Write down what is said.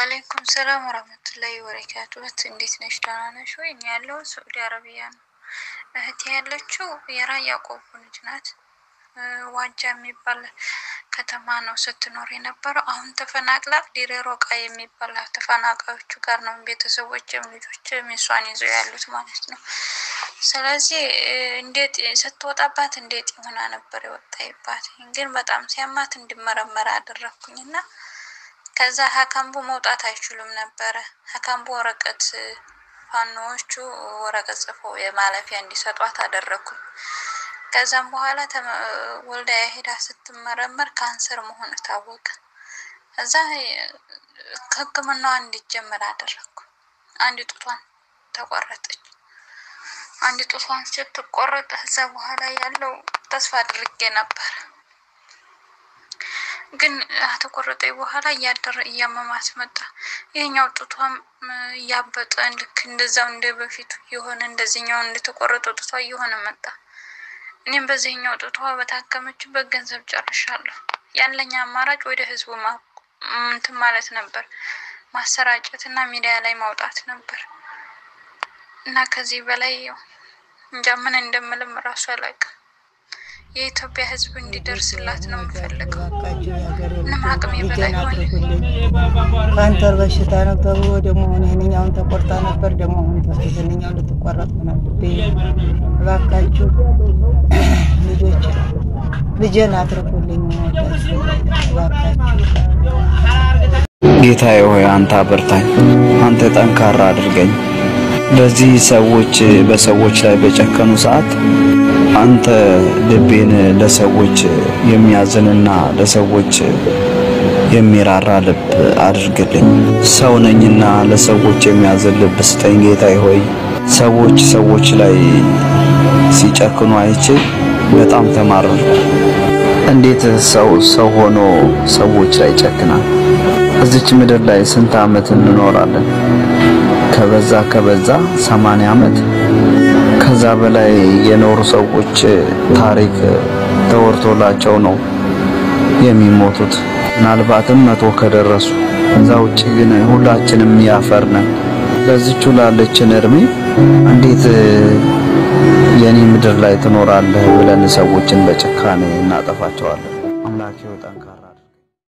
ወአለይኩም ሰላም ወራህመቱላሂ ወበረካቱ። እንዴት ነሽ? ደህና ነሽ ወይ? እኔ ያለው ሳዑዲ አረቢያ ነው። እህቴ ያለችው የራያ ቆቦ ልጅ ናት። ዋጃ የሚባል ከተማ ነው ስትኖር የነበረው። አሁን ተፈናቅላ ዲሬ ሮቃ የሚባል ተፈናቃዮቹ ጋር ነው ቤተሰቦችም ልጆችም እሷን ይዘው ያሉት ማለት ነው። ስለዚህ እንዴት ስትወጣባት እንዴት ሆና ነበር የወጣይባት። ግን በጣም ሲያማት እንዲመረመር አደረግኩኝና ከዛ ሀካምቦ መውጣት አይችሉም ነበረ። ሀካምቦ ወረቀት ፋኖዎቹ ወረቀት ጽፎ የማለፊያ እንዲሰጧት አደረግኩኝ። ከዛም በኋላ ወልዳያ ሄዳ ስትመረመር ካንሰር መሆኑ ታወቀ። እዛ ሕክምናዋ እንዲጀመር አደረግኩ። አንድ ጡቷን ተቆረጠች። አንድ ጡቷን ስትቆረጥ ከዛ በኋላ ያለው ተስፋ አድርጌ ነበር፣ ግን ተቆረጠ በኋላ እያደረ እያመማት መጣ። ይህኛው ጡቷም እያበጠ ልክ እንደዛው እንደ በፊቱ የሆነ እንደዚህኛው እንደተቆረጠ ጡቷ እየሆነ መጣ። እኔም በዚህኛው ጡቷ በታከመችበት ገንዘብ ጨርሻለሁ። ያለኝ አማራጭ ወደ ህዝቡ እንትን ማለት ነበር፣ ማሰራጨት እና ሚዲያ ላይ ማውጣት ነበር። እና ከዚህ በላይ ያው እንጃ ምን እንደምልም እራሱ አላውቅም። የኢትዮጵያ ህዝብ እንዲደርስላት ነው የምፈልገው። ምንም አቅሜ በላይ ሆነ። ካንሰር በሽታ ነው ተብሎ ደግሞ አሁን ይሄንኛውን ተቆርጣ ነበር። ደግሞ አሁን ይሄንኛውን ልትቆረጥ ሆናለች። እባካችሁ ልጆች ልጄን አትርፉልኝ፣ እባካችሁ። ጌታዬ ሆይ አንተ አበርታኝ፣ አንተ ጠንካራ አድርገኝ። በዚህ ሰዎች በሰዎች ላይ በጨከኑ ሰዓት አንተ ልቤን ለሰዎች የሚያዝንና ለሰዎች የሚራራ ልብ አድርግልኝ። ሰው ነኝና ለሰዎች የሚያዝን ልብ ስጠኝ ጌታዬ ሆይ። ሰዎች ሰዎች ላይ ሲጨክኑ አይቼ በጣም ተማረርኩ። እንዴት ሰው ሰው ሆኖ ሰዎች ላይ ይጨክናል? እዚች ምድር ላይ ስንት ዓመት እንኖራለን? ከበዛ ከበዛ 80 ዓመት። ከዛ በላይ የኖሩ ሰዎች ታሪክ ተወርቶላቸው ነው የሚሞቱት። ምናልባትም 100 ከደረሱ። ከዛ ውጭ ግን ሁላችንም ያፈር ነን። ለዚች ላለችን እድሜ እንዴት የኔ ምድር ላይ ትኖራለህ ብለን ሰዎችን በጭካኔ እናጠፋቸዋለን?